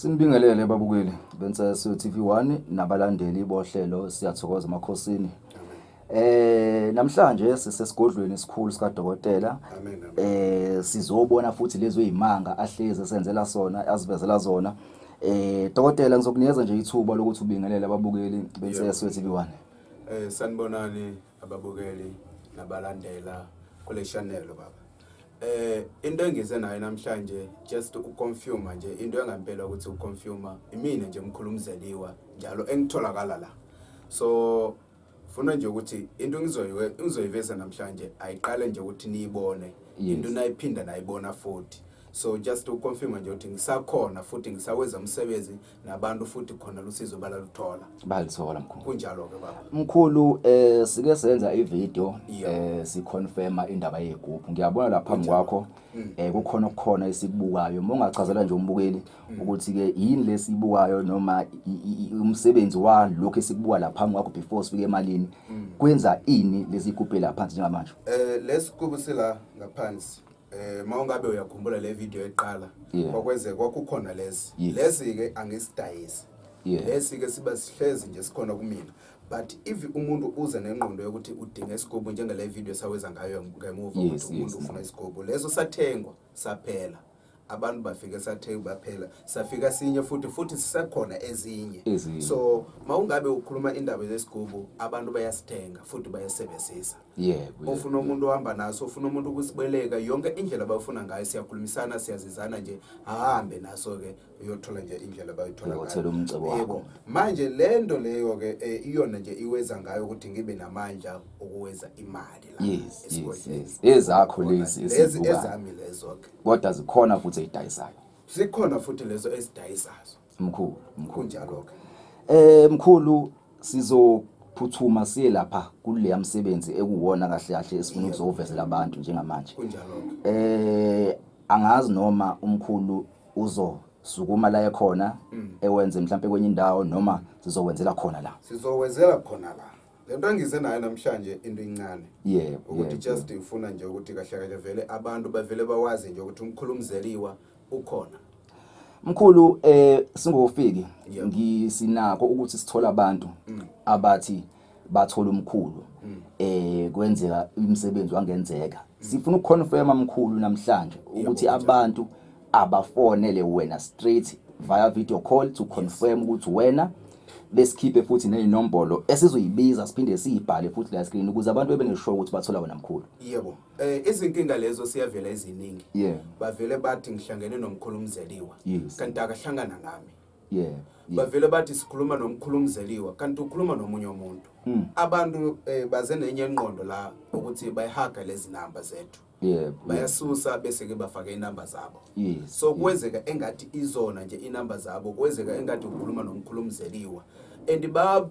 Sinibingelele babukeli benseso TV1 nabalandeli bohlelo Siyathokoza Emakhosini. Namhlanje sisesigodlweni esikhulu sika dokotela. Amen. Sizobona futhi lezo izimanga ahlezi esenzela sona, azivezela zona. Dokotela, ngizokunikeza nje ithuba lokuthi ubingelele ababukeli benseso TV1. Sanibonani ababukeli nabalandela kule channel, baba. Into engize nayo namhlanje, just uconfirm nje into engampela ukuthi uconfirm imina nje mkhulumzeliwa njalo engitholakala la. So funa nje ukuthi into ngizoyiveza namhlanje ayiqale nje ukuthi niyibone into nayiphinda nayibona futhi. So just uconfirm nje ukuthi ngisakhona futhi ngisawenza umsebenzi nabantu futhi khona lusizo balaluthola. Balithola, mkhulu. Kunjalo ke, baba. Mkhulu, sike senza ivideo siconfirma indaba yegubhu. Ngiyabona lapha phambi kwakho kukhona okukhona esikubukayo. Uma ungachazela nje umbukeli ukuthi ke yini lesibukayo noma umsebenzi wa lokho esikubuka lapha phambi kwakho before sifike emalini. Kwenza ini lezi gubhu la phansi njengamanje? Lesigubu sila ngaphansi. Mawungabe uyakhumbula le video eqala kwakwenzeka kwakukhona lezi. Lezi ke angisidayisi. Lesi ke siba sihlezi nje sikhona kumina. But if umuntu uze nengqondo yokuthi udinga isigubu njengale video sawenza ngayo ngemuva ukuthi umuntu ufuna isigubu, leso sathengwa saphela. Abantu bafike sathenga baphela, safika sinye futhi, futhi sisekhona ezinye. Ezinye. So mawungabe ukhuluma indaba zesigubhu, abantu bayasithenga futhi bayasebenzisa. Ufuna umuntu ohamba naso, ufuna umuntu ukusibeleka, yonke indlela abafuna ngayo siyakhulumisana, siyazizana nje, ahambe naso ke uyothola nje indlela abayithola. Uyothola umcebo wakho. Yebo. Manje lento leyo ke iyona nje iwenza ngayo ukuthi ngibe namandla okuwenza imali la esigodlweni. Ezakho lezi Lezi esizibukayo. Ezami lezo ke. Kodwa zikhona futhi ezidayisayo. Zikhona futhi lezo ezidayisazo. Mkhulu, mkhulu. Kunjalo ke. Mkhulu, sizophuthuma siye lapha kuleya msebenzi ekuwona kahle kahle esifuna ukuzovezela abantu njengamanje. Kunjalo ke. Angazi noma umkhulu uzosukuma la ekhona ewenze mhlawumbe kwenye indawo noma sizowenzela khona la. Sizowenzela khona la. Lento engize nayo namhlanje into incane. Ukuthi just ufuna nje ukuthi kahle kahle vele abantu bavele bawazi nje ukuthi umkhulumzeliwa ukhona. Mkhulu, singofiki ngisinako ukuthi sithola abantu abathi bathola umkhulu, kwenzeka imisebenzi wangenzeka. Sifuna ukuconfirma, mkhulu, namhlanje ukuthi abantu abafonele wena straight via video call to confirm ukuthi wena, besikhiphe futhi nezinombolo esizoyibiza siphinde siyibhale futhi la screen ukuze abantu bebe nesure ukuthi bathola wena, mkhulu. Yebo. Izinkinga lezo siyavela eziningi. Bavele bathi ngihlangene nomkhulumzeliwa. Kanti akahlangana nami. Bavele bathi sikhuluma nomkhulumzeliwa kanti ukhuluma nomunye umuntu. Abantu baze nenye ingqondo la ukuthi bayihaga lezi namba zethu. Bayasusa bese ke bafake inamba zabo. So kwenzeka engathi izona nje inamba zabo, kwenzeka engathi ukhuluma nomkhulumzeliwa. And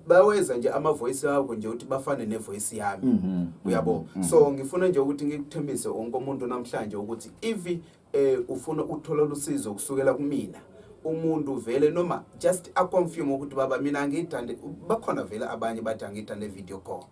baweza nje ama voice akho nje ukuthi bafane ne voice yami. Uyabo. So ngifuna nje ukuthi ngikuthembise wonke umuntu namhlanje ukuthi if ufuna ukuthola usizo kusukela kumina, umuntu vele noma just aconfirm ukuthi baba mina angiyithande, bakhona vele abanye bathi angiyithande video call.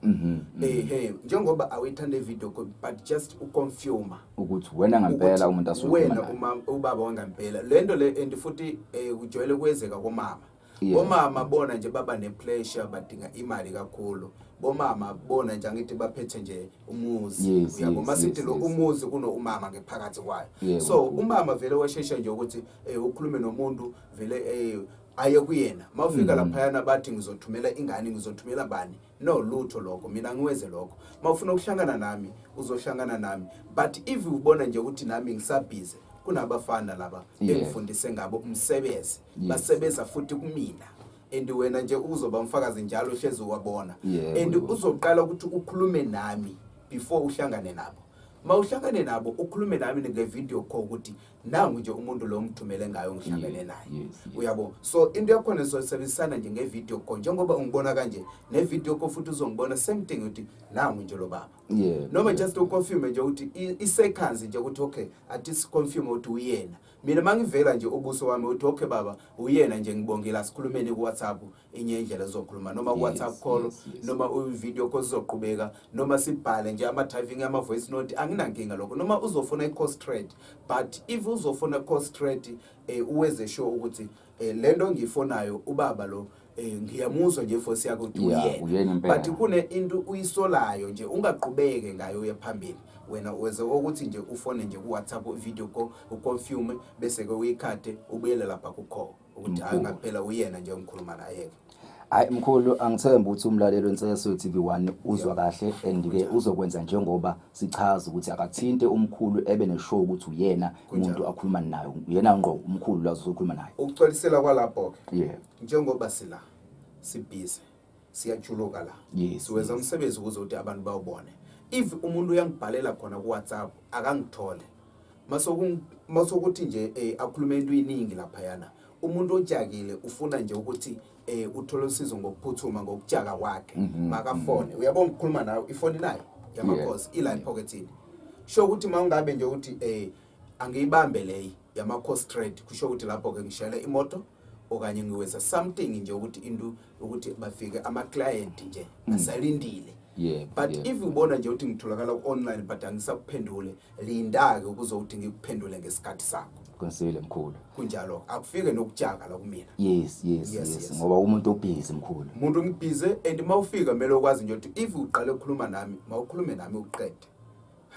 Hey, njengoba awuyithande video call, but just uconfirm ukuthi wena ngempela ukuthi umuntu asuke wena uma ubaba wangempela lento le. And futhi kujwayele kwenzeka komama. Bomama bona nje baba nepressure, badinga imali kakhulu. Bomama bona nje angithi baphethe nje umuzi, uyabo, masithi lo umuzi kuno umama ngephakathi kwayo. So umama vele washesha nje ukuthi ukhulume nomuntu vele aye kuyena. Mawufika laphayana bathi ngizothumela ingane, ngizothumela bani. No, lutho lokho, mina ngiwenze lokho. Mawufuna ukuhlangana nami uzohlangana nami, but if ubona nje ukuthi nami ngisabhizi, kunabafana laba engifundise ngabo umsebenzi, basebenza futhi kumina and wena nje uzoba umfakazi njalo hlezi uwabona. And uzoqala ukuthi ukhulume nami before uhlangane nabo. Mawuhlangane nabo ukhulume nami nge-video call ukuthi nangu nje umuntu lo ngithumele ngayo ngihlangene naye. Uyabo, so into yakhona sizosebenzisana nje nge-video call njengoba ungibona kanje ne-video call, futhi uzongibona same thing ukuthi nangu nje lo baba. Noma just uconfirm nje ukuthi i-seconds nje ukuthi okay, athi siconfirm ukuthi uyena. Mina mangivela nje ubuso wami uthi okay baba, uyena nje, ngibongela, sikhulumeni ku WhatsApp inye indlela ezokhuluma noma ku WhatsApp call noma u-video call sizoqhubeka noma sibhale nje ama-typing ama-voice note, anginankinga lokho, noma uzofuna i-course trade, but if uzofona call straight, uweze sure ukuthi lento engiyifonayo ubaba lo, ngiyamuzwa nje force yakho ukuthi Yeah, uyena impela. But kune into uyisolayo nje, ungaqhubeke ngayo uye phambili. Wena weze ukuthi nje ufone nje ku WhatsApp video call, uconfirm, bese ke uyikhade ubuyele lapha ku call ukuthi hayi, ngaphela uyena nje ngikhuluma naye ke. Hayi mkhulu, angithembi ukuthi umlaleli weNseso TV1 uzwa kahle and ke uzokwenza njengoba sichaza ukuthi akathinte umkhulu ebe neshow ukuthi uyena umuntu akhuluma naye, uyena ngqo umkhulu la uzokhuluma naye. Ukuxolisela kwalapho ke, njengoba sila sibhizi siyajuluka la, siwenza umsebenzi ukuze ukuthi abantu bawubone. If umuntu uyangibhalela khona ku WhatsApp, akangithole masokuthi nje akhulume into iningi laphayana. Umuntu ojakile ufuna nje ukuthi uthole usizo ngokuphuthuma ngokujaka kwakhe, makafone. Uyabona ukukhuluma nawe, ifoni nayo yamakhosi ila epocketini, sho ukuthi mawungabe nje ukuthi angiyibambe leyi yamakhosi trade, kusho ukuthi lapho ke ngishayela imoto okanye ngiwenza something nje ukuthi into ukuthi bafike ama client nje asalindile. But if ubona nje ukuthi ngitholakala ku online but angisakuphendule, linda ke ukuze ukuthi ngikuphendule ngesikhathi sakho. Qinisile mkhulu. Kunjalo, akufike nokujaka la kumina. Yes. Ngoba umuntu obhizi mkhulu. Umuntu ngibhize, and mawufika kumele ukwazi nje ukuthi if uqale ukukhuluma nami, mawukhulume nami uqede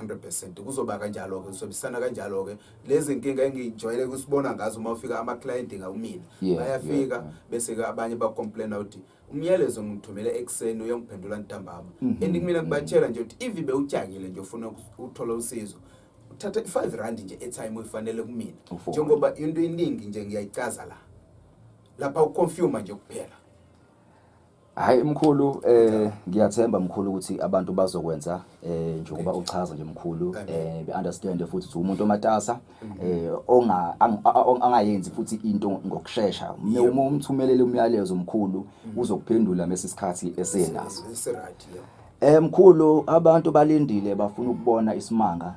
100%. Kuzoba kanjalo ke, usobisana kanjalo ke. Lezi inkinga engijwayele ukusibona ngazo uma ufika ama client ngawumina, bayafika, bese ke abanye ba complain ukuthi umyalezo ngithumele ekseni uyongiphendula ntambama. And mina ngibatshela nje ukuthi if bewujakile nje ufuna ukuthola usizo, uthatha i5 rand nje airtime uyifanele kumina. Ufone. Njengoba into eningi nje ngiyayichaza la lapha, uconfirm nje kuphela. Hayi mkhulu, ngiyathemba mkhulu ukuthi abantu bazokwenza njengoba uchaza nje mkhulu, be understand futhi ukuthi umuntu omatasa, onga angayenzi futhi into ngokusheshsha. Uma umthumelele umyalezo mkhulu, uzokuphendula mase isikhathi esenaso. Right, yeah. Mkhulu, abantu balindile, bafuna ukubona isimanga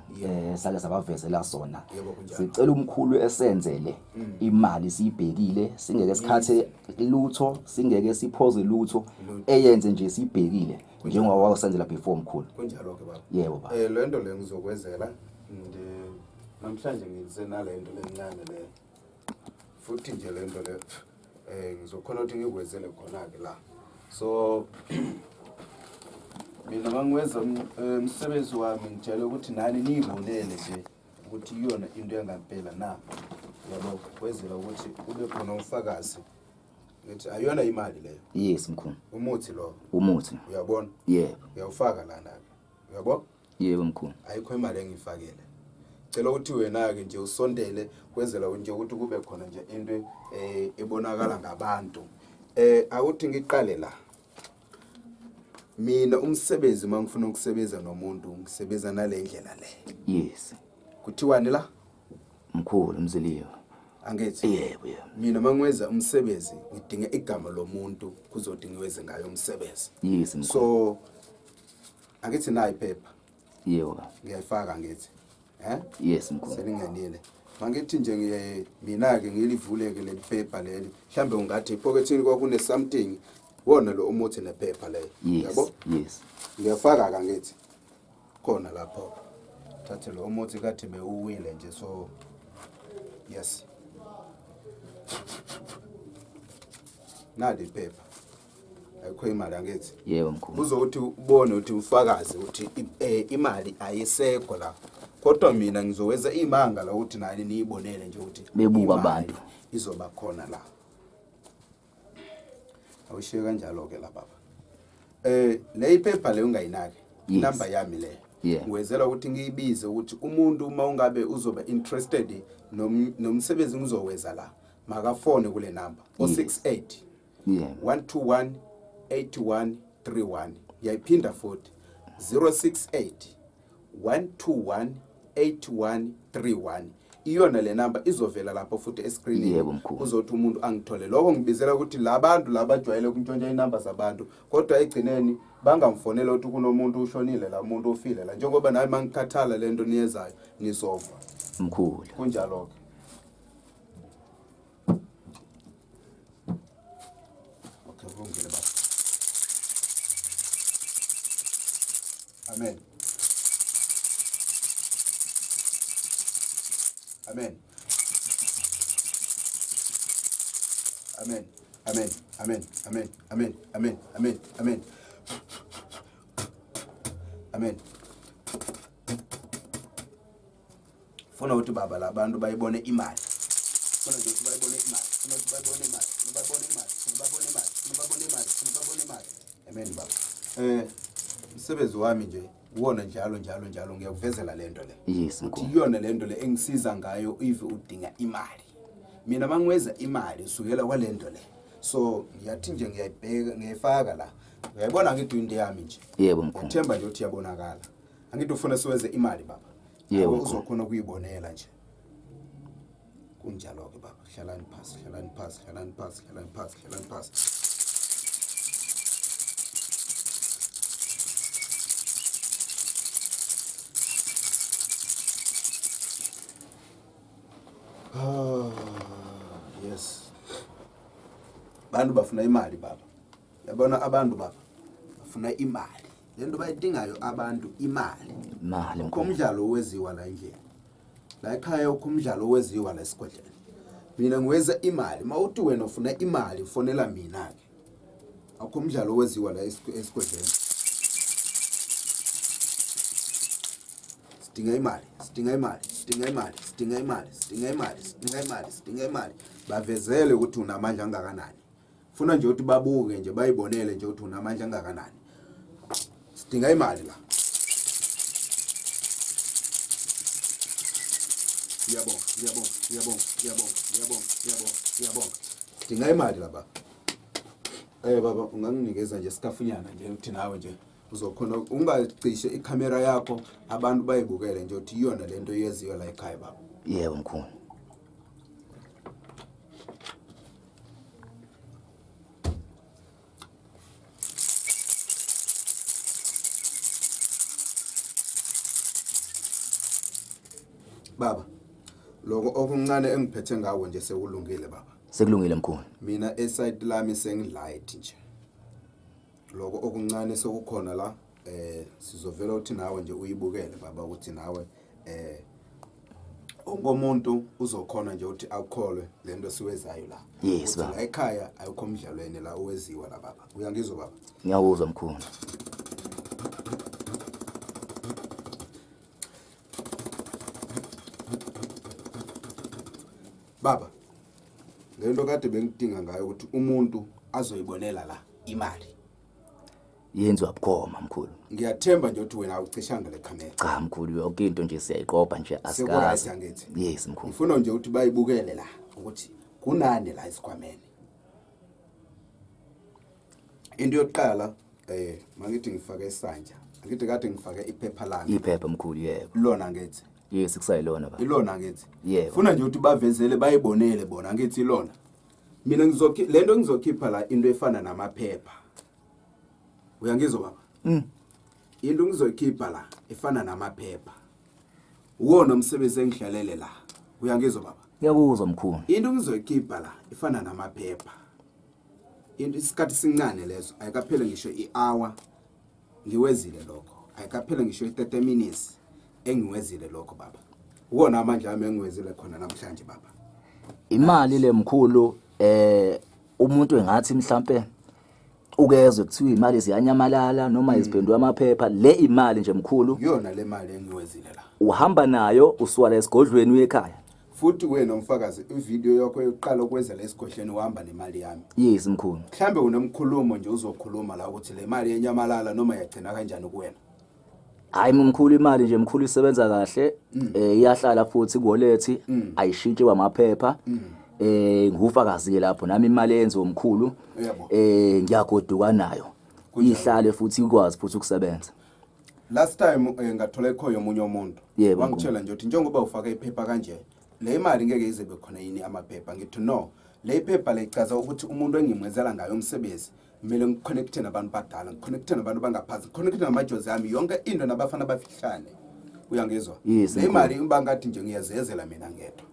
sake sabavezela sona. Yebo, kunjalo. Sicela umkhulu esenzele imali siyibhekile, singeke sikhathe lutho, singeke siphoze lutho, eyenze nje siyibhekile njengoba wasenzela before mkhulu. Kunjalo ke baba. Yebo baba. Le nto le ngizokwenzela ndi namhlanje, ngize nale nto lencane le futhi nje le nto le ngizokhona ukuthi ngikwenzele khona ke la. So mina mangiwenza umsebenzi wami, ngijayele ukuthi nani niyibonele nje ukuthi iyona into yangampela na, yabo, kwenzela ukuthi ube khona umfakazi ngithi ayona imali leyo. Yes mkhulu. Umuthi lo. Umuthi. Uyabona? Yebo. Uyawufaka lana ke, uyabo? Yebo mkhulu. Ayikho imali engiyifakele. Cela ukuthi wena ke nje usondele, kwenzela nje ukuthi kube khona nje into ebonakala ngabantu. Awuthi ngiqale la. Mina umsebenzi mangifuna ukusebenza nomuntu, ngisebenza nale ndlela le. Kuthiwani la? Mkhulu Mziliyo. Angithi? Yebo. Mina mangwenza umsebenzi ngidinga igama lomuntu kuzothi ngiwenze ngayo umsebenzi. Yes mkhulu. So angithi nayi iphepha. Yebo baba. Ngiyayifaka ngithi. Yes mkhulu. Selingenile. Mangithi nje ngiye mina ke ngilivuleke leli phepha leli. Mhlambe ungathi epocketini kwakune something, wona lo umuthi nephepha leyo. Yabo? Yes. Ngiyafaka ka ngithi. Khona lapho. Thathe lo umuthi kade bewuwile nje, so yes. Nali iphepha. Ayikho imali angithi. Yebo mkhulu. Uzokuthi ubone ukuthi ufakazi ukuthi imali ayisekho la. Kodwa mina ngizowenza imanga la ukuthi nani niyibonele nje ukuthi Bebuka imali abantu. izoba khona la. Awushiye kanjalo ke la baba. Le iphepha le ungayinaki. Number yami le. Ngiwenzela ukuthi ngiyibize ukuthi umuntu uma ungabe uzoba interested nomsebenzi ngizowenza la, makafone kule number 068 121 8131. Ngiyayiphinda futhi, 068 121 8131. Iyona le number izovela lapho futhi escreenini. Yebo, mkhulu. Uzothi umuntu angithole lokho. Ngibizela ukuthi labantu labajwayele ukuntshontsha inamba zabantu, kodwa egcineni bangamfonela ukuthi kunomuntu ushonile la, umuntu ufile la. Njengoba nawe mangikhathala lento niyezayo nizova. Mkhulu. Kunjalo ke. Okay, kulungile baba. Amen. Amen. Amen. Amen. Amen. Amen. Amen. Amen. Amen. Amen. Amen. Funa ukuthi baba labantu bayibone imali. Funa nje ukuthi bayibone imali. Funa ukuthi bayibone imali. Funa bayibone imali. Funa bayibone imali. Funa bayibone imali. Funa bayibone imali. Amen baba. Umsebenzi wami nje uwona njalo njalo njalo ngiyakuvezela lento le. Yes mkhulu. Iyona lento le engisiza ngayo if udinga imali. Mina mangiweza imali usukela kwalento le. So ngiyathi nje ngiyayibheka ngiyayifaka la. Uyayibona ngithi into yami nje. Yebo mkhulu. Ngithemba nje ukuthi iyabonakala. Angithi ufuna siwenze imali baba. Yebo. Uzokhona ukuyibonela nje. Kunjalo ke baba. Hlalani phasi, hlalani phasi, hlalani phasi, hlalani phasi, hlalani phasi. Ah, yes. Bantu bafuna imali baba. Yabona abantu baba bafuna imali. Lento bayidingayo abantu imali. Imali. Umdlalo oweziwa la endlini. La ekhaya ukho umdlalo oweziwa la esigodleni. Mina ngiweza imali. Mawuthi wena ufuna imali ufonela mina ke. Akho umdlalo oweziwa la esigodleni. Sidinga imali, sidinga imali, sidinga imali, sidinga imali, sidinga imali, sidinga imali, sidinga imali. Bavezele ukuthi unamandla angakanani. Funa nje ukuthi babuke nje bayibonele nje ukuthi unamandla angakanani. Sidinga imali la. Ngiyabonga, ngiyabonga, ngiyabonga, ngiyabonga, ngiyabonga, ngiyabonga, ngiyabonga. Sidinga imali la baba. Baba unganginikeza nje sikafunyana nje uthi nawe nje uzokhona ungacishe ikhamera yakho abantu bayibukele nje uthi iyona lento yeziyo la ekhaya baba. Yebo mkhulu. Baba, lokho okuncane engiphethe ngawo nje sekulungile baba. Sekulungile mkhulu. Mina eside lami sengilight nje. Lokho okuncane sekukhona la sizovela uthi nawe nje uyibukele baba ukuthi nawe onkomuntu uzokhona nje uthi akukholwe lento siwezayo la. Yes baba. La ekhaya ayikho umdlalweni la oweziwa la baba. Uyangizwa baba? Ngiyakuzwa mkhulu. Baba, lento kade bengidinga ngayo ukuthi umuntu azoyibonela la imali. Yenziwa bukhoma mkhulu. Ngiyathemba nje ukuthi wena awucishanga le camera. Cha mkhulu, yonke into nje siyayiqopha nje asikazi. Angithi. Yes mkhulu. Ngifuna nje ukuthi bayibukele la ukuthi kunani la esikhwameni. Into yokuqala mangithi ngifake isandla. Angithi kade ngifake iphepha lami. Iphepha mkhulu yebo. Lona ngithi. Yes kusayilona baba. Ilona ngithi. Yebo. Funa nje ukuthi bavezele bayibonele bona ngithi ilona. Mina ngizokhi lento ngizokhipha la into efana namaphepha. Uyangizwa baba? Into ngizoyikhipha la efana namaphepha. Uwona umsebenzi engihlalele la. Uyangizwa baba? Ngiyakuzwa mkhulu. Into ngizoyikhipha la ifana namaphepha. Into isikhathi sincane leso ayikaphele ngisho ihour ngiwezile lokho. Ayikaphele ngisho i30 minutes engiwezile lokho baba. Uwona amandla ami engiwezile khona namhlanje baba. Imali le mkhulu umuntu engathi mhlambe ukezwe kuthiwa imali ziyanyamalala noma iziphendula amaphepha, le imali nje mkhulu iyona le mali engiwezile la. Uhamba nayo usuka esigodlweni uye ekhaya. Futhi wena umfakazi ivideo yakho yokuqala ukwenzela esigodlweni uhamba nemali yami. Yes mkhulu. Mhlambe unomkhulumo nje uzokhuluma la ukuthi le mali yenyamalala noma yagcina kanjani kuwena. Hayi mkhulu, imali nje mkhulu isebenza kahle, iyahlala futhi kuwallet, ayishintshi kwamaphepha. Ngufakazi ke lapho nami imali eyenziwa omkhulu ngiyagoduka nayo. Ihlale futhi ikwazi futhi ukusebenza. Last time ngathola ikhoyo omunye umuntu wangitshela nje ukuthi njengoba ufaka iphepha kanje le imali ngeke ize bekhona yini amaphepha. Ngithi no, le iphepha lechaza ukuthi umuntu engimwenzela ngayo umsebenzi kumele ngiconnecte nabantu badala, ngiconnecte nabantu bangaphansi, ngiconnecte namajozi ami, yonke into nabafana bafihlane. Uyangizwa? Le imali ngibangathi nje ngiyazezela mina ngedwa.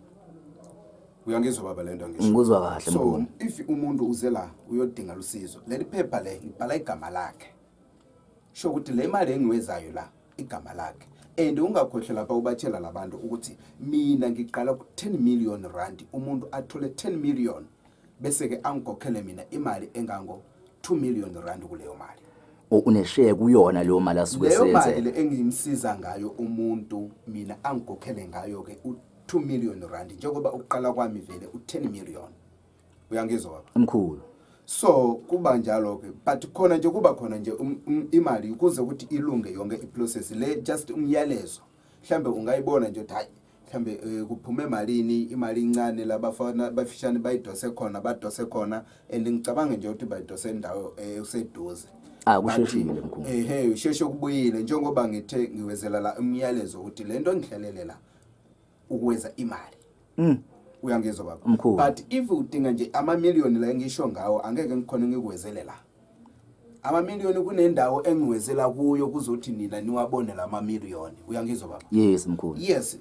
Uyangizwa baba lento ngisho? Ngikuzwa kahle mkhulu. So if umuntu uze la uyodinga usizo, leli phepha le ngibhala igama lakhe. Sho ukuthi le mali engiwezayo la igama lakhe. And ungakhohlwa lapha ubatshela labantu ukuthi mina ngiqala ku 10 million rand, umuntu athole 10 million. Bese ke angikhokhele mina imali engango 2 million rand kuleyo mali. Uneshare kuyona leyo mali asuke Leyo mali seyenzela. Le engimsiza ngayo umuntu, mina angikhokhele ngayo ke u2 million rand, njengoba ukuqala kwami vele u10 million. Uyangizwa, baba? Mkhulu. So kuba njalo ke, but khona nje kuba khona nje imali ukuze ukuthi ilunge yonke iprocess le. Just umyalezo, mhlambe ungayibona nje ukuthi hayi, mhlambe kuphume malini, imali incane, labafana bafishane bayidose khona, badose khona, and ngicabanga nje ukuthi bayidose indawo eseduze. Ah, kusheshile, mkhulu. Ehe, usheshe kubuyile, njengoba ngithe ngiwezela la umyalezo ukuthi lento engihlalele la ukweza imali. Uyangizwa, baba? Mkhulu. But if udinga nje amamiliyoni la engisho ngawo, angeke ngikhona ngikuwezele la amamiliyoni. Kunendawo engiwezela kuyo kuzothi nina niwabone la mamiliyoni. Uyangizwa, baba? Yes, mkhulu. Yes,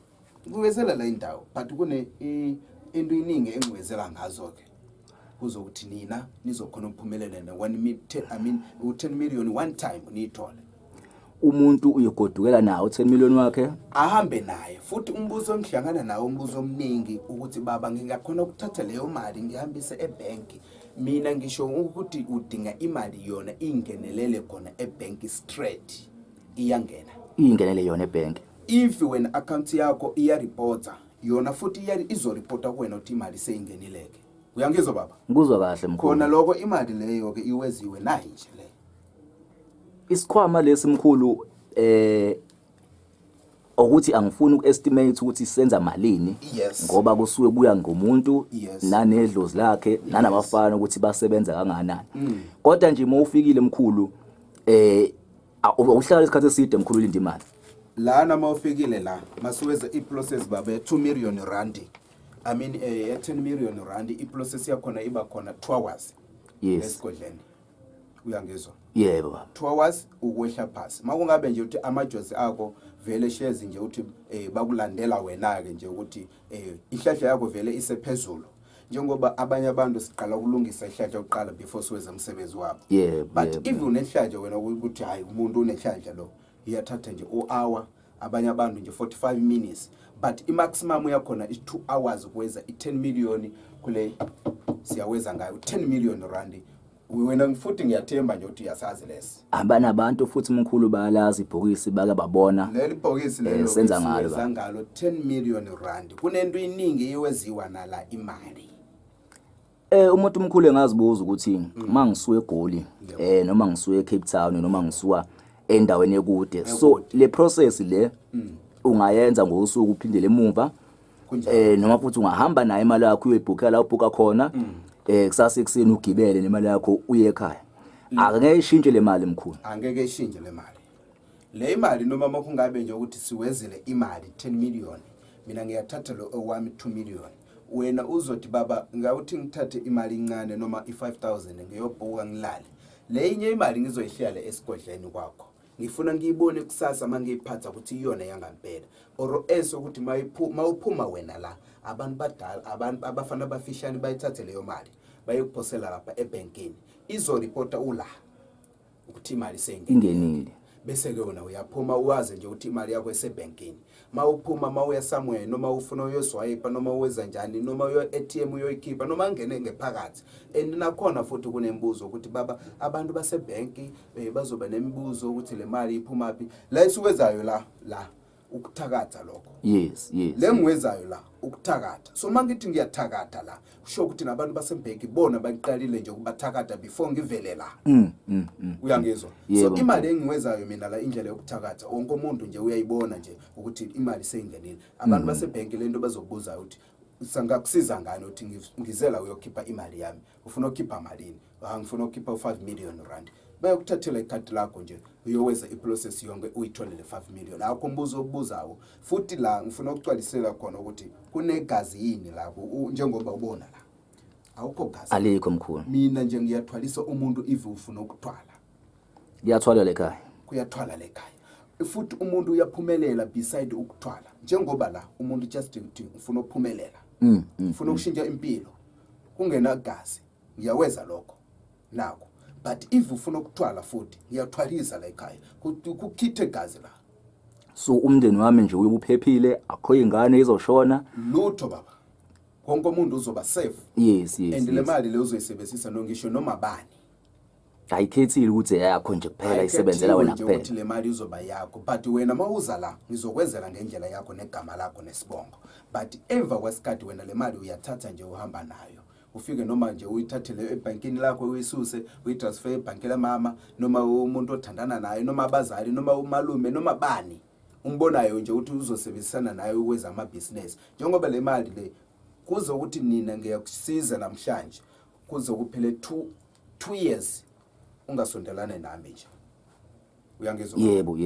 ngiwezela la indawo, but kune into iningi engiwezela ngazo ke kuzokuthi nina nizokhona ukuphumelela ne 1 10, I mean u10 million one time niyithole. Umuntu uyogodukela nawo 10 million wakhe. Ahambe naye. Futhi umbuzo engihlangana nawo, umbuzo omningi, ukuthi baba, ngingakhona ukuthatha leyo mali ngihambise ebhenki? Mina ngisho ukuthi udinga imali yona ingenelele khona ebhenki straight, iyangena. Ingenele yona ebhenki. If wena account yakho iyareporta yona, futhi izoripota kuwena ukuthi imali seyingenileke. Uyangizwa, baba? Ngikuzwa kahle, mkhulu. Khona lokho imali leyo ke iweziwe nayi nje le. Isikhwama lesi, mkhulu, ukuthi angifuni uku-estimate ukuthi senza malini, ngoba kusuke kuya ngomuntu nanedlozi lakhe nanabafana ukuthi basebenza kangakanani. Kodwa nje uma ufikile, mkhulu, uhlala isikhathi eside, mkhulu, ulinda imali? Lana mawufikile la, masiweze i-process, baba, ya 2 million rand, I mean ya 10 million rand, i-process yakhona iba khona 2 hours esigodleni. Uyangizwa? Yebo, baba. 2 hours ukwehla phasi. Makungabe nje ukuthi amajozi akho vele shezi nje ukuthi bakulandela wena ke nje ukuthi ihlahla yakho vele isephezulu, njengoba abanye abantu siqala ukulungisa ihlahla oqala before siweze umsebenzi wabo. But if unehlahla wena ukuthi hayi, umuntu unehlahla lo, iyathatha nje u-hour, abanye abantu nje 45 minutes, but i-maximum yakhona is 2 hours kuweza i-10 million. Kule siyaweza ngayo 10 million rand wena, futhi ngiyathemba nje ukuthi uyasazi lesi. Abanabantu futhi, mkhulu, bayalazi ibhokisi, bake babona. Leli bhokisi lelo Senza ngalo, siwenza baba. ngalo 10 million rand. Kunento iningi eweziwa nala imali. Umuntu, umkhulu, engazibuza ukuthi mangisuka eGoli noma ngisuka eCape Town noma ngisuka endaweni ekude, so le process le ungayenza ngosuku uphindele emuva? Kunjalo. Noma futhi ungahamba nayo imali yakho uyoyibhukela la ubhuka khona, kusasa ekuseni ugibele nemali yakho uye ekhaya? Angeke ishintshe le mali, mkhulu? Angeke ishintshe le mali. Le imali, noma makungabe nje ukuthi siwezele imali 10 million, mina ngiyathatha lo owami 2 million. Wena uzothi baba, ngawuthi ngithathe imali incane noma i5000 ngiyobhuka ngilale, le inye imali ngizoyihlala esigodleni kwakho, ngifuna ngiyibone kusasa mangiyiphatha ukuthi iyona yangampela, or else ukuthi mawuphuma wena la, abantu badala, abantu abafana abafishane bayithathe leyo mali bayokuphosela lapha ebhenkini, izoripota ula ukuthi imali seyingenile. Ingenile. Bese ke wena uyaphuma, uwazi nje ukuthi imali yakho isebhenkini. Mawuphuma, mawuya somewhere, noma ufuna uyoswipe, noma uwenza njani, noma uyo ATM uyoyikhipha, noma ngene ngephakathi. And nakhona futhi kunembuzo ukuthi baba, abantu basebhenki bazoba nemibuzo ukuthi le mali iphuma phi. La esukwezayo la la ukuthakatha lokho. Yes Le ngiwezayo la ukuthakatha. So mangithi ngiyathakatha la, kusho ukuthi nabantu basebhenki bona baqalile nje ukubathakatha before ngivele la. Uyangizwa? Yebo. So imali engiwezayo mina la, indlela yokuthakatha, wonke umuntu nje uyayibona nje ukuthi imali seyingenile. Abantu basebhenki lento bazokubuza ukuthi sangakusiza ngani, ukuthi ngizela uyokhipha imali yami, ufuna ukukhipha malini? Ah, ngifuna ukukhipha u5 million rand. Bayokuthathela ikhadi lakho nje, uyoweza iprocess yonke, uyithole le 5 million. Akho umbuzo obuzawo. Futhi la ngifuna ukucwalisela khona ukuthi kunegazi yini la, njengoba ubona la, awukho gazi. Alikho, mkhulu. Mina nje ngiyathwalisa umuntu if ufuna ukuthwala. Kuyathwalwa ekhaya. Kuyathwala lekhaya, futhi umuntu uyaphumelela beside ukuthwala, njengoba la umuntu just ukuthi ufuna ukuphumelela, ufuna ukushintsha impilo kungena gazi, ngiyaweza lokho nako. But if ufuna ukuthwala futhi, ngiyathwalisa la ekhaya, kukhithe igazi la. So umndeni wami nje uyobuphephile, akho ingane izoshona? Lutho, baba. Wonke umuntu uzoba safe. Yes. And le mali le uzoyisebenzisa nongisho noma bani. Ayikhethile ukuthi eyakho nje kuphela, isebenzela wena nje kuphela. Ukuthi le mali izoba yakho, but wena mawuza la ngizokwenzela ngendlela yakho negama lakho nesibongo, but emva kwesikhathi wena le mali uyathatha nje uhamba nayo, ufike noma nje uyithathele ebhankini lakho, uyisuse, uyitransfer ebhanki lamama noma umuntu othandana naye noma abazali noma umalume noma bani umbonayo nje ukuthi uzosebenzisana naye ukwenza amabhizinesi. Njengoba le mali le kuze ukuthi nina ngiyakusiza namhlanje, kuze kuphele 2 years ungasondelane nami nje, uyangizwa? Yebo.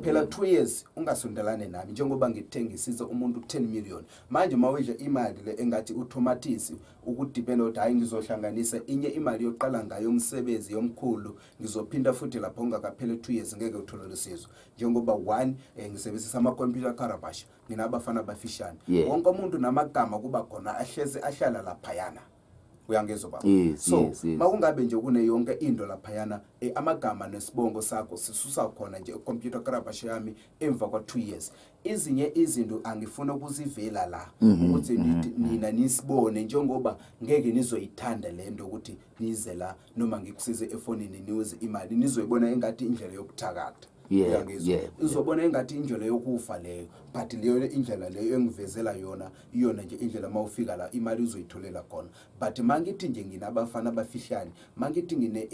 Phela 2 years ungasondelane nami, njengoba ngithengisisa umuntu 10 million. Manje mawidla imali le engathi uthomathisi ukudependa ukuthi hayi, ngizohlanganisa inye imali yoqala ngayo umsebenzi yomkhulu, ngizophinda futhi lapho ungakaphele 2 years, ngeke uthole usizo. Njengoba one ngisebenzisa ama-computer carabash, nginabafana abafishane, wonke umuntu namagama kuba khona ahlezi ahlala laphayana, uyangizwa baba? Yes. So yes. makungabe nje kune yonke into laphayana, amagama nesibongo sakho sisusa khona nje ecomputer carabash yami emva kwa 2 years. Izinye izinto angifuna ukuzivela la ukuthi nithi nina nisibone, njengoba ngeke nizoyithanda lento ukuthi nize la noma ngikusize efonini niwuze imali, nizoyibona engathi indlela yokuthakatha. Uyangizwa? Yeah. Uzobona engathi indlela yokufa leyo, but leyo indlela leyo engivezela yona iyona nje indlela. Mawufika la imali uzoyitholela khona, but mangithi nje nginabafana abafihlane, mangithi ngine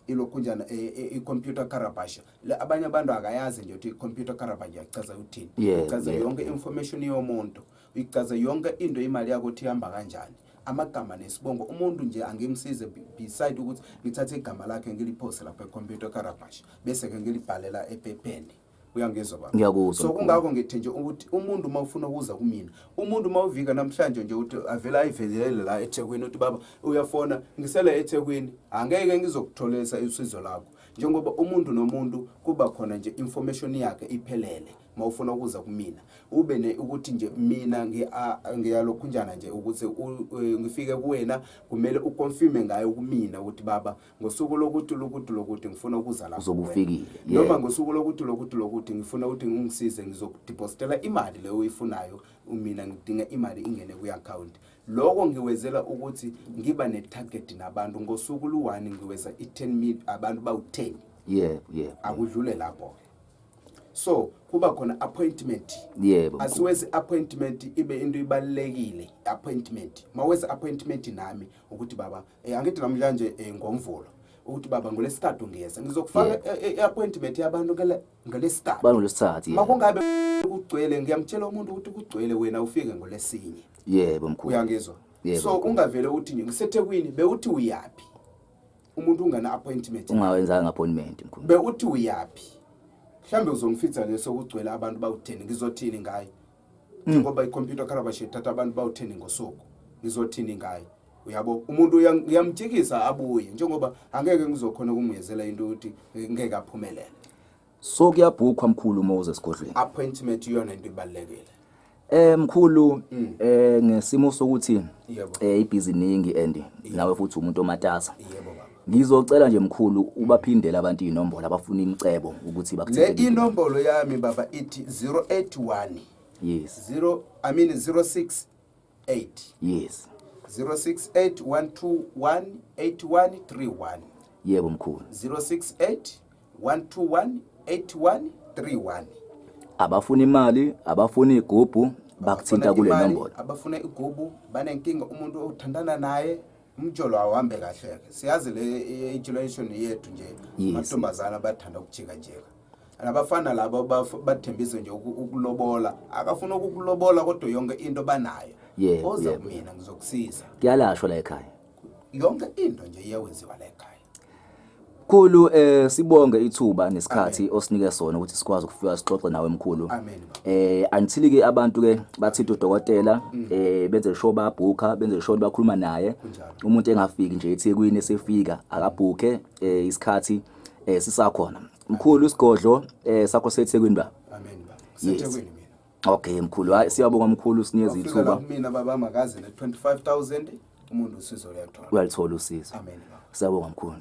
ilokhunjana i-computer karabasha le, abanye abantu akayazi nje ukuthi i-computer karabasha ichaza uthini. Ichaza yonke information yomuntu, ichaza yonke into, imali yakho ukuthi ihamba kanjani, amagama nesibongo. Umuntu nje angimsize beside ukuthi ngithathe igama lakhe ngiliphose lapha e-computer carabash, bese ke ngilibhalela ephepheni, uyangizwa baba? Ngiyakuzwa, So mkhulu. Kungakho ngithi nje ukuthi umuntu uma ufuna ukuza kumina, umuntu uma uvika namhlanje nje ukuthi avele ayivezelele la eThekwini, uthi baba uyafona, ngisele eThekwini, angeke ngizokutholesa usizo lakho, njengoba umuntu nomuntu kuba khona nje information yakhe iphelele. Mawufuna ukuza kumina ube ne ukuthi nje mina ngiyalokhunjana nje ukuthi ngifike kuwena, kumele uconfirme ngayo kumina ukuthi baba, ngosuku lokuthi lokuthi lokuthi ngifuna ukuza lapho Uzobe kuwena. ufikile, Noma ngosuku lokuthi lokuthi lokuthi ngifuna ukuthi ungisize, ngizokudepositela imali leyo oyifunayo, mina ngidinga imali ingene kwi-account. Lokho ngiwezela ukuthi ngiba ne-target nabantu ngosuku lu-1, ngiweza i-10 mil abantu bawu-10. yebo yebo Akudlule lapho-ke, so kuba khona appointment. Yebo, mkhulu. Asiwezi appointment ibe into ibalulekile appointment. Maweza appointment nami ukuthi baba, angithi namhlanje ngoMvulo, ukuthi baba ngolesithathu ngiyeza, ngizokufaka i-appointment yabantu ngolesithathu. Bangolwesithathu, yebo. Makungabe kugcwele, ngiyamtshela umuntu ukuthi kugcwele, wena ufike ngolesinye. Yebo, mkhulu. Uyangizwa? Yebo, So mkhulu. ungavele uthi nje ngiseThekwini, bewuthi uyaphi, umuntu ungana appointment. Ungawenzanga appointment, mkhulu. Bewuthi uyaphi? Mhlambe uzongifitha leso kugcwele abantu bawu-10, ngizothini ngaye? Njengoba i-computer carabash ithatha abantu bawu-10 ngosuku, ngizothini ngaye? Uyabo, umuntu uyamjikisa abuye, njengoba angeke ngizokhona ukumuyezela into ukuthi ngeke aphumelele. So kuyabhukhwa mkhulu uma uze esigodlweni? Appointment iyona into ibalulekile. Mkhulu, ngesimo sokuthi ibhiziningi and nawe futhi umuntu omatasa. Yebo baba. Ngizocela nje mkhulu ubaphindele abantu inombolo abafuna imicebo ukuthi Le bakuthinte. inombolo yami baba ithi 081 0, I mean 068 068 121 8131. Yebo mkhulu. 068 121 8131. Abafuna imali, abafuna igubhu, bakuthinta kule Imali, nombolo. Abafuna igubu, banenkinga, umuntu othandana naye umjolo awuhambe kahle ke, siyazi le generation yethu nje, amantombazana bathanda ukujika jika, nabafana labo bathembise nje ukulobola, akafuna ukukulobola kodwa yonke into banayo. Oza kumina ngizokusiza. Kuyalashwa la ekhaya. Yonke into nje iyawenziwa la ekhaya. Mkhulu, sibonge ithuba nesikhathi osinike sona ukuthi sikwazi ukufika sixoxe nawe mkhulu. Amen baba. Until ke abantu ke bathinta udokotela, benze sure bayabhukha, benze sure bakhuluma naye. Kunjalo. Umuntu engafiki nje eThekwini esefika, akabhukhe isikhathi sisakhona. Mkhulu, isigodlo sakho seThekwini ba. Amen baba, seThekwini mina. Okay mkhulu, hayi siyabonga mkhulu, sinikeze Wafika la ithuba. kumina baba makaze ne 25000, umuntu usizo uyathola. Uyalithola usizo. Amen baba. Siyabonga mkhulu.